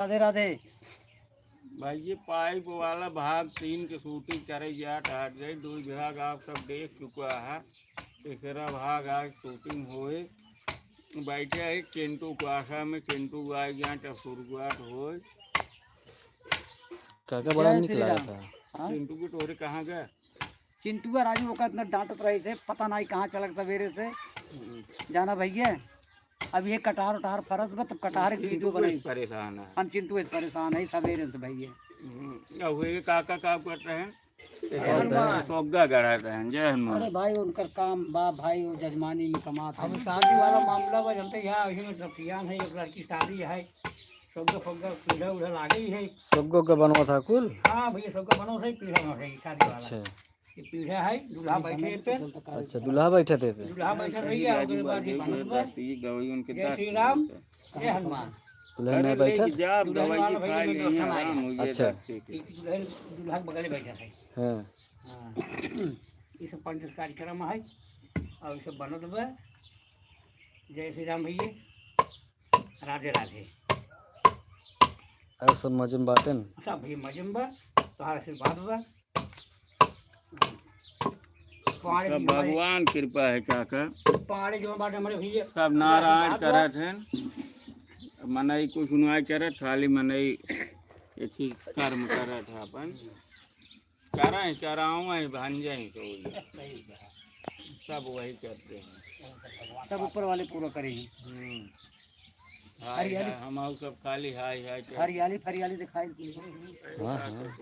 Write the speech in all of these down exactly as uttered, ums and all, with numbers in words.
राधे राधे। भाई, ये पाइप वाला भाग तीन के शूटिंग करे जात हट गई, दो भाग आप सब देख चुका है। तीसरा भाग आज शूटिंग होए, बैठे है चिंटू के आशा में, चिंटू आ गया तो शुरुआत होए। काका बड़ा जय नीक श्री लागत राम। है। हाँ? चिंटू की टोहरे कहाँ गए? चिंटुआ राजू ओकर इतना डांटत रहे थे, पता नहीं कहाँ चलक सवेरे से। हम्म। जाना भैया, अब ये कटहर उटहर फरत बा, तब कटार के चिंटू वीडियो को बनाई। परेशान है। हम चिंटू से परेशान है सवेरे से भैया। हम्म, अब हुए काका का करते हैं? जय हनुमान। सोग्गा गढ़ा रहन, जय हनुमान। अरे भाई, उनकर काम बा भाई, वो जजमानी में कमात अब है। शादी वाला मामला बा, जनते यहाँ अभी में रफियान है, एक लड़की शादी है, सोग्गा फोग्गा पीढ़ा उढ़ा लागे ही है। सोग्गो के बनवा था कुल? हाँ भैया, सोग्गा बनवा था, पीढ़ा बनवा था, शादी वाला। अच्छा। ये पीढ़ा है, दूल्हा बैठे पे। अच्छा, दूल्हा बैठे थे पे। दूल्हा बैठे रहिए, ओकरे बाद ये बनत बा। जय श्री राम, जय हनुमान। दुल्हन नहीं बैठा? दुल्हन वाला भैया में दोस्त ना आया। अच्छा। दुल्हन दूल्हा के बगल में बैठा है। हाँ। हाँ। ये सब पंच कार्यक्रम है और ये सब बनत बा। जय श्री राम भैया, राधे राधे। और सब मजे में बाटेन? सब भैया मजे में बा, तोहार आशीर्वाद बा। पाड़े सब जी हमारे भगवान कृपा है काका। पाड़े जो बाटे हमारे भैया, सब नारायण आशीर्वाद बा। करत हैं। मनई कुछ नहीं करत, खाली मनई एक ही कर्म करत है अपन। करें, करावें, भंजें तो वही। सही बात। सब वही करते हैं। सब ऊपर वाले पूरा करें। हम्म। हाय, हरियाली। हाय, हम आऊ सब खाली हाय, हाय करते हैं। हरियाली फरियाली दिखाई दी। हाँ, हाँ।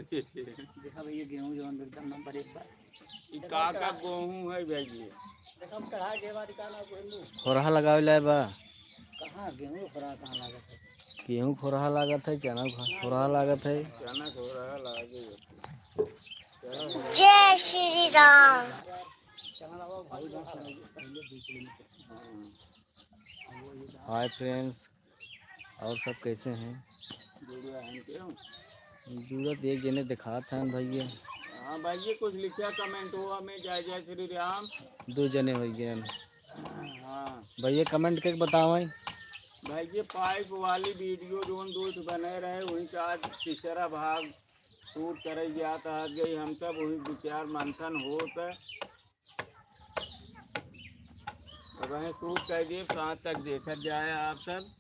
देखा भैया, गेहूं जौन एकदम नंबर एक बा। ई का का गेहूं है भैया? देखा हम चढ़ा के बाद का ना गेहूं। होरहा लगावे लाए बा। कहाँ गेहूं खोरहा कहाँ लागत है? गेहूं खोरहा लागत है, चना खो-, खोरहा लागत है। चना खोरहा लागे। जय श्री राम। हाय फ्रेंड्स, और सब कैसे हैं? जुड़े हैं क्यों? जुड़त एक जने दिखात हैं भैया। हाँ भैया, कुछ लिखा कमेंट हुआ में, जय जय श्री राम। दो जने हो गए हैं। हाँ। भैया कमेंट करके बतावें। भाई ये पाइप वाली वीडियो जोन दोस्त बने रहे, वहीं का आज तीसरा भाग शूट करे जात है। आज गई हम सब वही विचार मंथन होत है। अब वहीं शूट कर दिए, साँझ तक देखत जाए आप सब।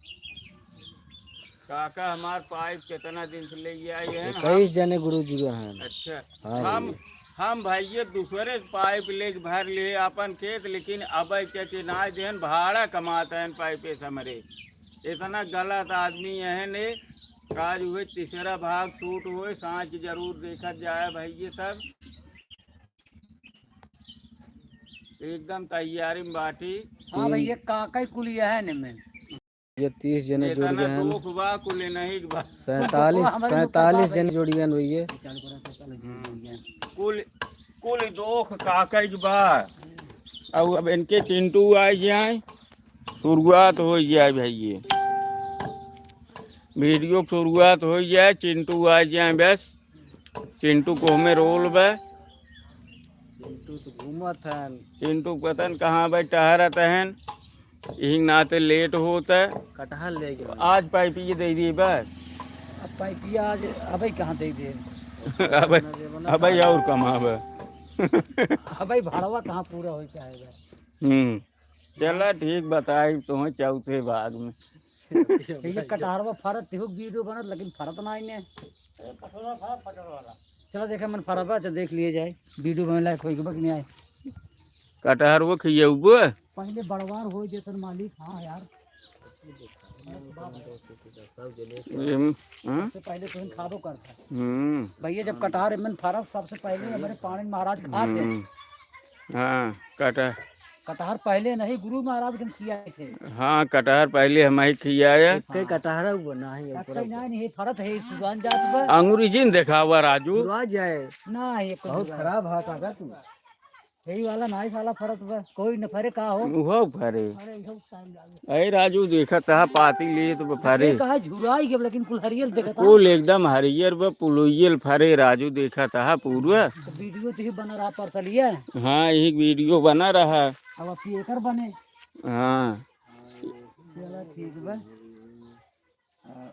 काका हमार पाइप कितना दिन से ले आए हैं। इक्कीस जने गुरु जी हैं। अच्छा। हाँ हम, भैया। हम भैया दूसरे से पाइप लेके भर लिए अपन खेत, लेकिन अब के चिनाई देन भाड़ा कमाते हैं पाइपे से हमरे। इतना गलत आदमी है ने। आज हुए तीसरा भाग शूट हुए, साँझ के जरूर देखत जाए भैया सब। एकदम तैयारी में बाटी। हाँ भैया, काका ही कुल यह है ने में। ये तीस जने जुड़ इतना गए हैं। दोख बा, कुल नहीं बा। सैंतालीस, वो हमारे लोग सैंतालीस बा जने जुड़ गए हैं भैया। हम्म। कुल, कुल दोख काका के बा। अब, अब इनके चिंटू आ जाए, शुरुआत हो जाए भैया। वीडियो के शुरुआत हो जाए, चिंटू आ जाए बस। चिंटू को हमें रोल बा। चिंटू तो घूमत हन। चिंटू पता न कहाँ बा, टहरत हन। यही नाते लेट होत है। कटहल ले गए। आज पाइपिए दे दिए बस। अब पाइपिया आज अबे कहाँ दे दे? अबे, अबे और कमाबे। अबे भाड़वा कहाँ पूरा हो पाएगा? हम्म। चला ठीक बताई तुम्हें चौथे भाग में। ये कटहरवा फरत, तेहू वीडियो बनत, लेकिन फरत ना आईने। चला देखे मन फरत बा, चल देख लिए जाए, वीडियो बने लायक होई के बा कि नहीं आए। कटहरवा खियौबो? पहले बड़वार हो जेतन मालिक, हाँ यार। एम, हाँ? सबसे पहले तो हम खाबो करता। हम्म। भैया जब कटहर एमन फरत, सबसे पहले हमारे पाणी महाराज खाते। हम्म। हाँ, कटहर। कटहर पहले नहीं, गुरु महाराज के हम खियाए थे। हाँ, कटहर पहले हम ही खियाए। एक कटहर वो ना है, ऊपर कटहर ना, नहीं, फरत है, सुजान जात बा। अंग्रेजी में देखावा राजू। जुड़ा जाए। ना, ये कुछ बहुत जुड़ा। खराब हाथ आ गया तू। यही वाला ना, इस वाला फरत बा। कोई न फरे का हो? उहो फरे। अरे, इहो टाइम लागे। अरे राजू, देखत हा पाती ले तो फरे। ये कहा झुराई गब, लेकिन कुल हरियर देखत हा। कुल एकदम हरियर बा, पुलुइयल फरे राजू, देखत हा पूरा। तो वीडियो तो ही बना रहा परसलिया। हाँ, यही वीडियो बना रहा। अब आप एकर बने। हाँ। चला ठीक बा। आ,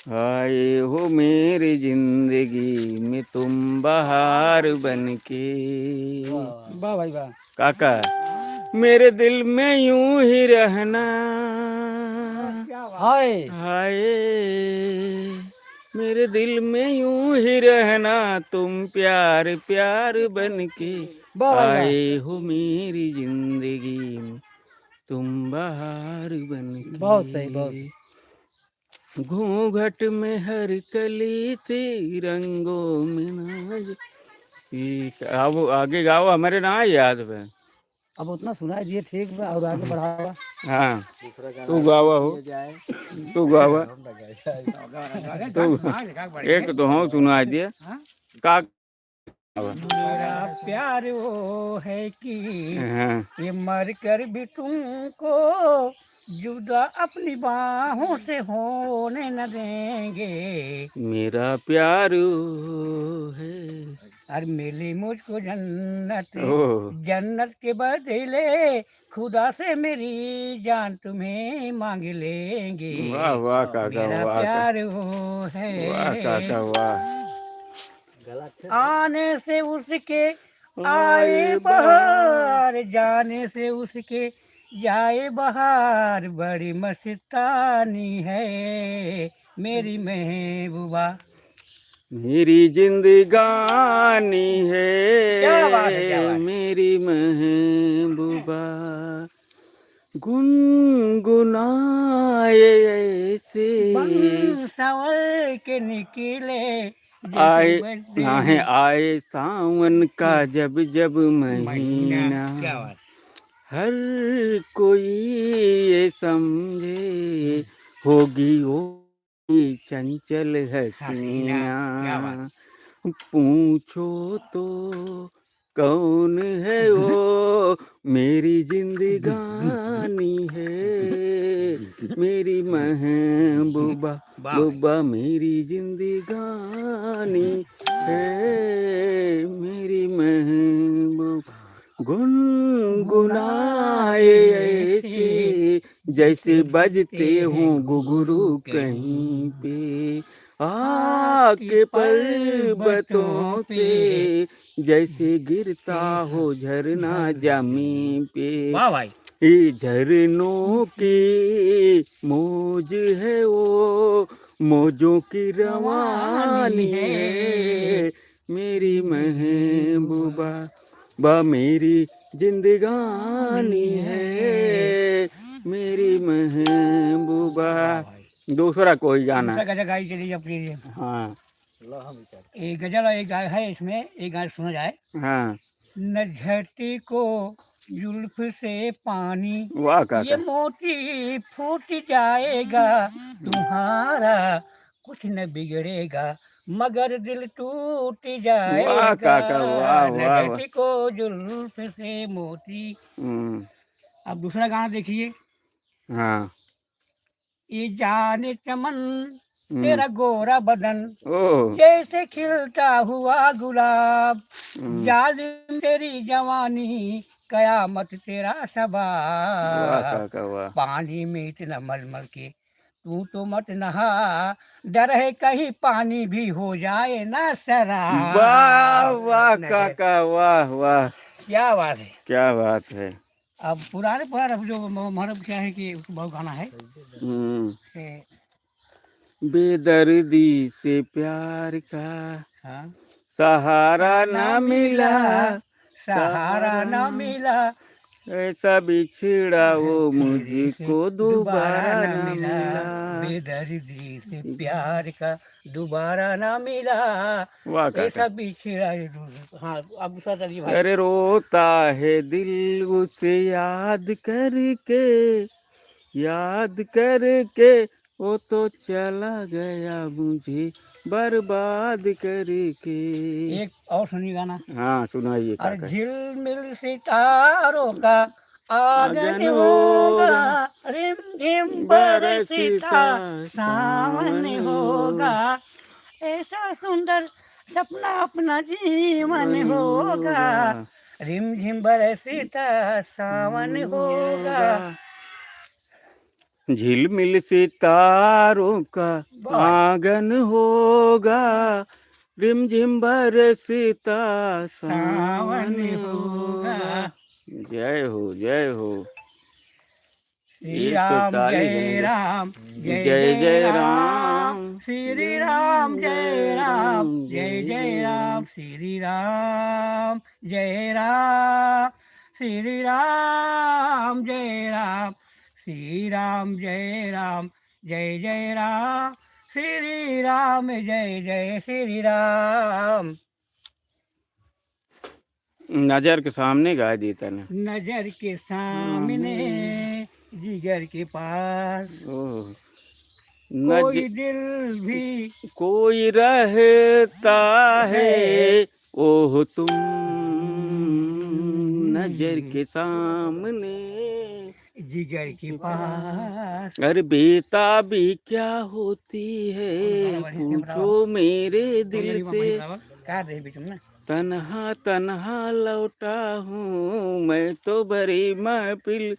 आए हो मेरी जिंदगी में तुम बहार बन के। वाह भाई वाह। काका, मेरे दिल में यूं ही रहना। हाय। हाय, मेरे दिल में यूं ही रहना, तुम प्यार प्यार बन के। वाह भाई वाह। आए हो मेरी जिंदगी में तुम बहार बन के। बहुत सही, बहुत सही। घूंघट में हर कली थी, रंगों में नाज। ई, अब आगे गाओ, हमरे ना याद बा। अब उतना सुनाई दिए, ठीक बा, और आगे बढ़ावा। हाँ, दूसरा गाना तू गावा हो, दिया जाए। तू गावा। हम ना गाए। तू, एक तो हम सुनाई दिए। हाँ? का मेरा प्यार वो है कि हाँ। ये मर कर भी तुमको जुदा अपनी बाहों से होने न देंगे। मेरा प्यार वो है। और मिली मुझको जन्नत, ओह। जन्नत के बदले खुदा से मेरी जान तुम्हें मांग लेंगे। वाह, वाह, काका, मेरा वाह, का-, प्यार वो है। वाह, काका, वाह। आने से उसके आए आए बहार, बहार। जाने से उसके जाए बहार, बड़ी मस्तानी है मेरी महबूबा। मेरी जिंदगानी है क्या बात है, क्या बात है। मेरी महबूबा। गुनगुनाए ऐसे बन संवर के निकले जैसे आए, बदरी। नाहे आए सावन का हम्म। जब जब महीना। महीना। क्या बात। हर कोई ये समझे होगी वो चंचल हसीना। हसीना। क्या बात। पूछो तो कौन है वो मेरी जिंदगानी है, मेरी महबूबा, वाह। बूबा मेरी जिंदगानी है, मेरी महबूबा। गुनगुनाए ऐसे जैसे बजते हों घुघरू कहीं पे, आके पर्वतों से जैसे गिरता हो झरना जमीन पे। वाह भाई। ये झरनों की मौज है वो, मौजों की रवानी है। मेरी महबूबा, बा मेरी जिंदगानी है, मेरी महबूबा। वाह भाई। दूसरा कोई गाना। दूसरा गजल गाई चलिए अपने लिए। हाँ। ये गजल एक गा-, है इसमें, एक गाना सुना जाए। हाँ। न झटको जुल्फ से पानी, वाह काका। ये मोती फूट जाएगा तुम्हारा, कुछ न बिगड़ेगा मगर दिल टूट जाएगा। वाह काका, वाह, न वाह, वाह। झटको जुल्फ से मोती। हम्म। अब दूसरा गाना देखिए। हाँ। ये जाने चमन हम्म। तेरा गोरा बदन ओह। जैसे खिलता हुआ गुलाब। हम्म। जालिम तेरी जवानी, कयामत तेरा शबाब। वाह काका, वाह। पानी में इतना मल मल के तू तो मत नहा, डर है कहीं पानी भी हो जाए ना शराब। वाह, वाह काका, वाह, वाह। क्या बात है। क्या बात है। अब पुराने, पुराने जो म-, मतलब क्या है कि उसको बहुत गाना है। हम्म। ए, बेदर्दी से प्यार का हाँ। सहारा ना मिला, सहारा ना मिला। ऐसा बिछड़ा वो मुझको दोबारा ना मिला। बेदर्दी से प्यार का दोबारा ना मिला। वाह, काका। ऐसा बिछड़ा, हाँ, अब दूसरा चलिए भाई। अरे रोता है दिल उसे याद करके, याद करके, वो तो चला गया मुझे बर्बाद करके। एक और सुनिए गाना। हाँ, सुनाइए अरे काका। झिलमिल सितारों का आंगन आंगन होगा, होगा, रिमझिम बरसता बरसता सावन सावन होगा। होगा। ऐसा सुंदर सपना अपना जीवन जीवन होगा। होगा। रिमझिम बरसता सावन होगा। होगा। झिलमिल सितारों का वाह। आंगन होगा, रिमझिम बरसता सावन सावन होगा। होगा। जय हो, जय हो। श्री एक सौ राम, चालीस जय हो गए। राम, जय जय जय जय राम। राम। श्री राम, जय राम, जय जय राम। श्री राम, जय राम। श्री राम, जय राम। श्री राम, जय राम। जय जय राम। श्री राम, जय जय श्री राम। नजर के सामने गाय देता ना। नजर के सामने, सामने। जिगर के पास। ओह। कोई नज-, दिल भी कोई रहता है, है। ओह तुम नजर के सामने। जिगर के पास। अरे बेताबी क्या होती है, कौन गाना बढ़िया से पूछो बताओ? मेरे कौन दिल गाना से। बढ़िया बताओ? का रहे बीच में ना? तन्हा तन्हा लौटा हूँ मैं तो भरी महफिल,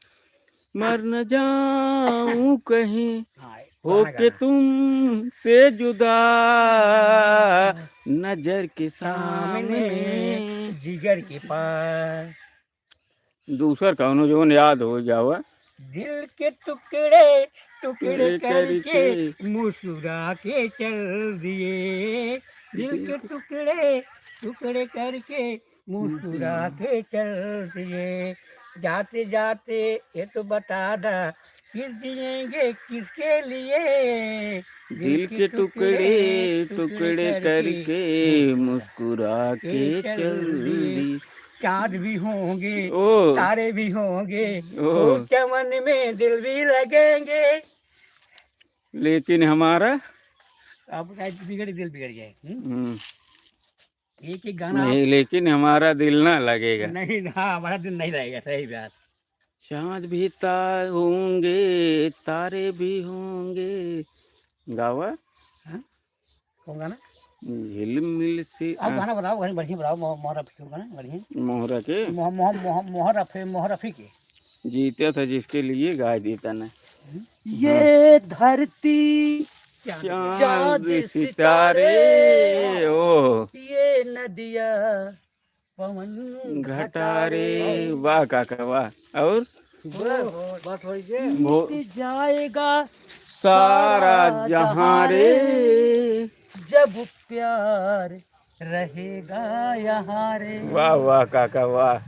मर न जाऊं कहीं हाँ, होके गाना। तुमसे जुदा, नजर के सामने। सामने, जिगर के पास। दूसर कौनो जौन याद हो जावा। दिल के टुकड़े टुकड़े टुकड़े करके करके मुस्कुरा के चल दिए। दिल के दिल के टुकड़े टुकड़े करके मुस्कुरा मुस्कुरा के चल दिए। जाते जाते ये तो बता दा, किस जिएंगे किसके लिए? दिल के टुकड़े टुकड़े करके मुस्कुरा के चल दी। चाँद भी होंगे, ओ। तारे भी होंगे, ओ। वो चमन में दिल भी लगेंगे। लेकिन हमारा अब का बिगड़, दिल बिगड़ जाए। हम्म? हम्म। एक एक गाना नहीं, आप लेकिन हमारा दिल ना लगेगा। नहीं, हाँ, हमारा दिल नहीं लगेगा, सही बात। चाँद भी ता-, होंगे, तारे भी होंगे। गावा? हाँ? कौन गाना? झिलमिल से आप आ- गाना बताओ, गाना बढ़िया बताओ, मोह-, मोहर रफ़ी के गाना बढ़िया। मोहरा के? मोह-, मोह-, मोह-, मोहर रफ़ी, मोहर रफ़ी के। जीता था जिसके लिए गाय देता ना। ये धरती, चाँद चाँद सितारे, सितारे, ओ। ये नदिया, पवन घटारे। घटारे। वाह काका, वाह। और? बस, बात हो गई। भो-, मिट जाएगा सारा सारा जहाँ जहाँ रे। रे, जब प्यार रहेगा यहाँ रे। वाह, वाह, काका, वाह।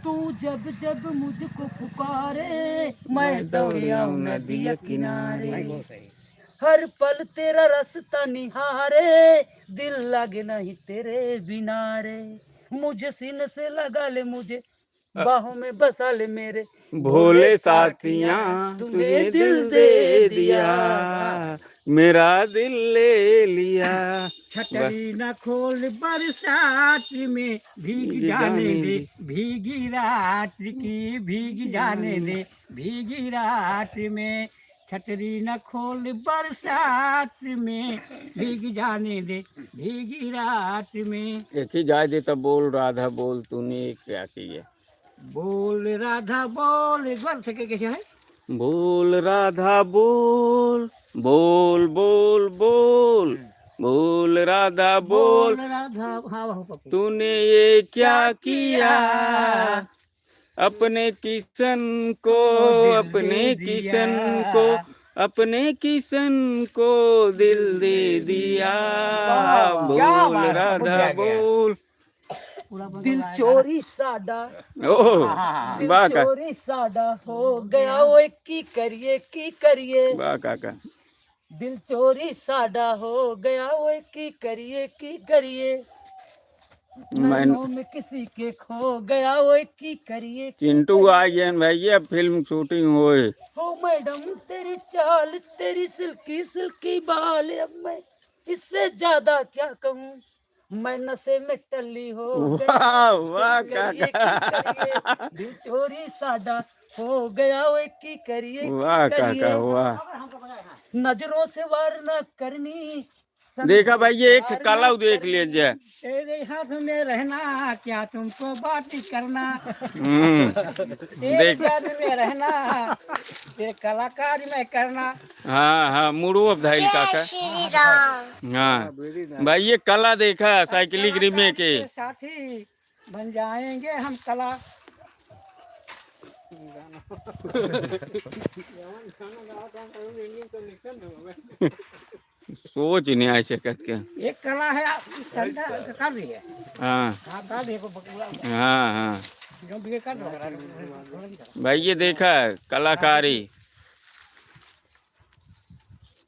तू जब जब मुझको पुकारे, मैं मैं दौड़ दौड़ आऊं आऊं नदिया नदिया किनारे। किनारे। हर पल तेरा रास्ता निहारे, दिल लागे नहीं तेरे बिना रे। मुझे सीने से लगा ले मुझे, अ- बाहों में बसा ले मेरे। भोले साथियां, तूने दिल दे दिया, मेरा दिल ले लिया। छतरी न खोल बरसात में, भीग भीग जाने जाने दे, दे। भीगी रात की, भीग जाने दे, भीगी रात में। छतरी न खोल बरसात में, भीग जाने दे, भीगी रात में। एक ही गाय दे तो बोल राधा बोल, तूने क्या किया। बोल राधा बोल, एक बार से के-, कैसे है? बोल राधा बोल, बोल, बोल, बोल, हम्म। बोल राधा बोल। बोल राधा, हाँ, हाँ, पप्पू। तूने ये क्या क्या किया? किया? अपने किशन को, ओ दिल अपने दे किशन दिया। को, अपने किशन को दिल दे दिया। वाह, वाह, क्या बोल बात है, राधा बहुत बढ़िया। बोल। पूरा बंगाल दिल आया। चोरी साडा। ओह, हाँ, हाँ, हाँ। दिल वाह का। चोरी साडा हो गया, ओए की करिए, की करिए। वाह काका। दिल चोरी साडा हो गया, ओए की करिए, की करिए। मैं नैनों में किसी के खो गया, ओए की करिए, की चिंटू करिए। आ गए हैं भैया, फिल्म शूटिंग होए। हो मैडम तेरी चाल, तेरी सिल्की सिल्की बाल, अब मैं इससे ज्यादा क्या कहूँ। मैं नशे में टल्ली हो गई। वाह, वाह, की करिए, काका। की करिए? दिल चोरी साडा हो गया, ओए की करिए, की वाह, करिए? काका, वाह। नजरों से वार ना करनी, देखा भाई, ये एक कला देख लीजिए। तेरे हाथ में रहना, क्या तुमको बात करना? हम्म, तेरे देख। प्यार में रहना, तेरे कलाकार में करना। हाँ, हाँ, मुड़ो अब धाइल काका। हाँ, भाई, ये कला देखा, साइकिल गिरी में के। साथी बन जाएंगे हम कला। सोच ही नहीं आ सकत के। एक कला है, आप इस ठंडा कर रही है। हाँ। हाँ, कर रही है, को बकला। हाँ, हाँ। जो भी कर रहा है। भाई, ये देखा, कलाकारी।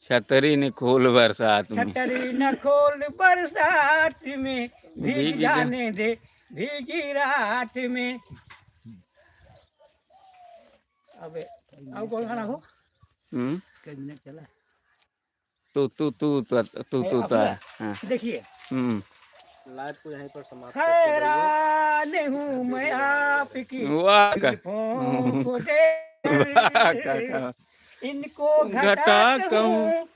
छतरी न खोल बरसात में। छतरी न खोल बरसात में, भीग भीग जा। जाने दे, भीगी रात में। अबे, अब कौन गाना हो? हम्म। कई मिनट चला। तू, तू, तू, तू, तू, ए, तू, अब तू, ना। हाँ। देखिए। हम्म। Live को यहीं पर समाप्त करते हैं भैया। हैरान हूँ मैं आपकी वाह का। जुल्फों को देख। वाह का, का। इनको घटा घटा कहूँ, कहूँ,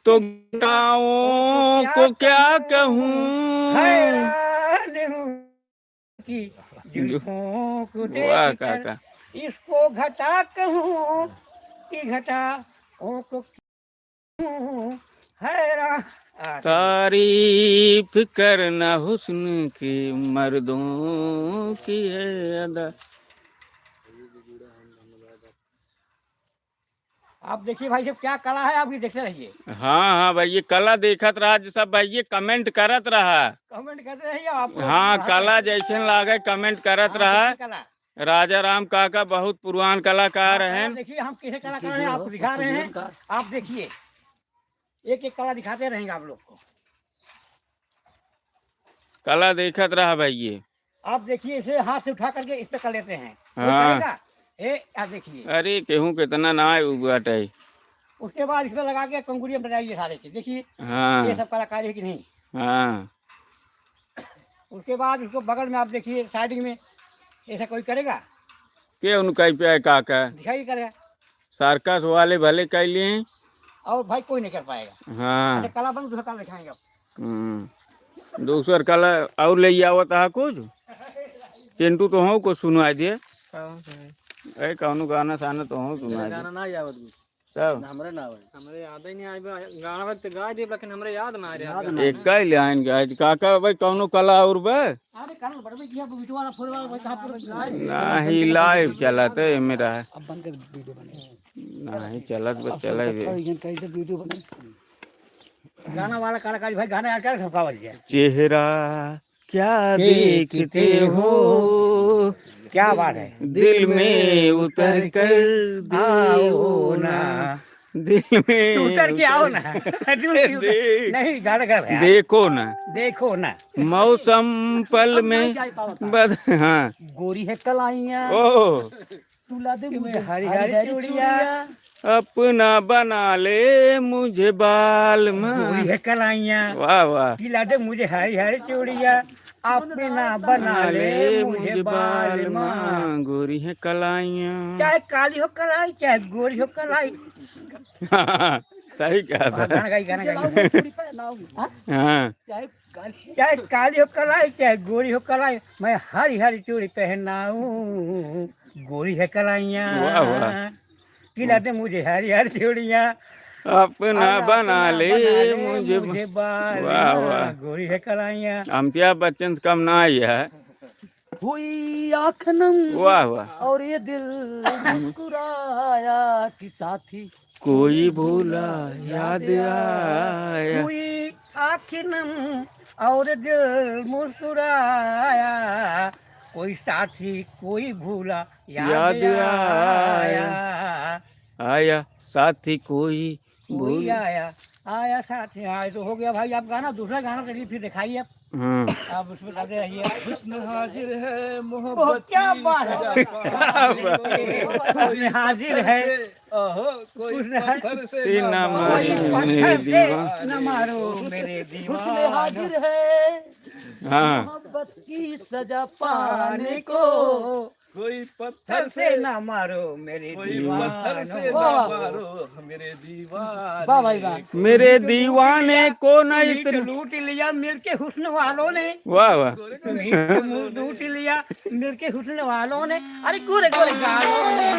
तो घटाओं को क्या कहूँ? हैरान हूँ कि जुल्फों को वाह, देखकर काका। इसको घटा कहूँ कि घटाओं को क्यों हैरान। तारीफ करना हुस्न की, मर्दों की है अदा। आप देखिए भाई साहब, क्या कला है आपकी, देखते रहिए। हाँ, हाँ भाई, ये कला देखत रहा जी सब भाई, ये comment करत रहा। Comment करते रहिए आप। हाँ, कला जैसन लागे comment करत हाँ, रहा। देखिए कला। राजा राम काका बहुत पुरान कलाकार हाँ, हैं। देखिए हम कैसे कला कर रहे हैं, आपको दिखा रहे हैं। आप देखिए, एक एक कला दिखाते रहेंगे आप लोग को। कला देखत रहा भाई ये। आप देखिए, इसे हाथ से उठा करके इस पे कर लेते हैं। वो हाँ। करेगा? ए, आप देखिए। अरे, केहू कितना ना है उ बाटे। उसके बाद इसमें लगा के कंगुरिया में डालिए सारे के, देखिए। हाँ। ये सब कलाकारी है कि नहीं? हाँ। उसके बाद उसको बगल में आप देखिए, side में ऐसा कोई करेगा? के उनका ही पे काका? दिखाई करेगा। Circus वाले भले कर लिए। और भाई कोई नहीं कर पाएगा। हाँ। अच्छा, कला बंद, दूसरा कला दिखाएंगे अब। हम्म। दूसर कला और ले आवत हा कुछ? चिंटू तो हो कुछ सुनवाई दिए। कौन सुनाई? ए, कौनो गाना साना तो हो सुनवाई दिए। गाना ना आवत कुछ। तब? हमरे ना आवे। हमरे याद ही नहीं आवे। गाना तो गा दे, लेकिन हमरे याद ना आ रहा। याद ना। एक का ही line गाए। काका भाई, कौनो कला और बा? अरे, कल बड़वे किया, बिटवा वाला फुलवा, वही कहाँ पर? नाही, live चलत है, एमे रहा। अब बंद कर, video बने। नाही, चलत बस, अब चले सब बे। कत्था, इहन कैसे video बने? गाना वाला कलाकार भाई, गाना यार क्या खपकावल जाए? चेहरा क्या देखते देखते हो? हो? क्या बात है? दिल में उतर कर आओ देखो ना। ना। दिल में तो उतर के आओ ना। उतर। दिल के उतर। देख। नहीं, गाना गा भैया। देखो ना। देखो ना। मौसम पल अब में नहीं जा पावता। बद-, हाँ। गोरी है कलाइयाँ। ओ। तू ला दे मुझे हरी हरी चूड़िया। अपना बना ले मुझे बालमा। गोरी है कलाइयाँ। वाह, वाह। कि ला दे मुझे हरी हरी चूड़िया। अपना बना ले मुझे बालमा। गोरी है कलाइयाँ। चाहे काली हो कलाई, चाहे गोरी हो कलाई। सही कहा था। हाँ, गाना गाई, गाना गाई। हाँ? हाँ। चाहे काली हो कलाई, चाहे गोरी हो कलाई, मैं हरी हरी चूड़ी पहनाऊं, गोरी है कलाइयाँ। वाह, वाह। कि ला दे मुझे हरी हरी चूड़ियाँ। अपना अपना बना ले बना ले मुझे मुझे बालमा, वाह, वाह। गोरी है कलाइयाँ। अमिताभ बच्चन से कम ना आई है। हुई आँख नम वाह, वाह। और ये दिल मुस्कुराया कि साथी कोई भूला याद आया। हुई आँख नम और दिल मुस्कुराया, कोई साथी कोई भूला याद याद आया। आया। आया साथी कोई कोई भूल। आया, आया साथी, हाँ, ये तो हो गया भाई, आप गाना, दूसरा गाना चलिए फिर दिखाइए आप। हाँ। आप उसमें लगे रहिए। हुस्न हाजिर है, मोहब्बत बहुत क्या की बात है। सजा पाने को। हुस्न हाजिर है। ओहो, कोई हुस्न हाजिर पत्थर से से ना ना मारो मारो मेरे मेरे दीवान। पत्थर से दीवान। ना मारो मेरे हुस्न दीवान। हाजिर है। हाँ। मोहब्बत की सजा पाने को। कोई पत्थर पत्थर से से ना मारो मेरे कोई दीवान। पत्थर से वाह, ना वाह। मारो मेरे दीवान। वाह भाई वाह। मेरे दीवाने को न तुम्ही इतना तो लूट लिया मेरे हुस्न वालों ने। वाह, वाह। तुम्ही तो लूट लिया मेरे हुस्न वालों ने। अरे गोरे गोरे गालों ने।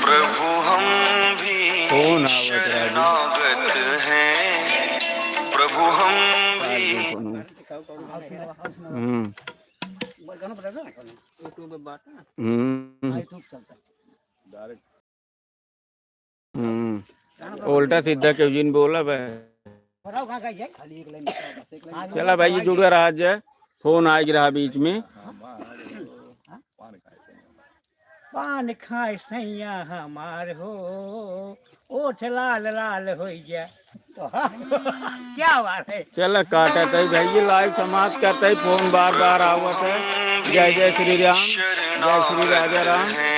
प्रभु हम भी फोन आवत है अभी। शरणागत हैं। प्रभु हम भी। हम्म। हम्म। हम्म। उल्टा सीधा केहू जिन बोला बे। चला भाई, ये जुड़े रहा जे, फोन आइ रहा बीच में। पान खाए सैया हमार हो, ओठ लाल लाल होइ गया। तो क्या बात है? चला काटा तई भाई, ये लाइव समाप्त करते ही, फोन बार बार आवत है। जय जय श्री राम, जय श्री राजा राम।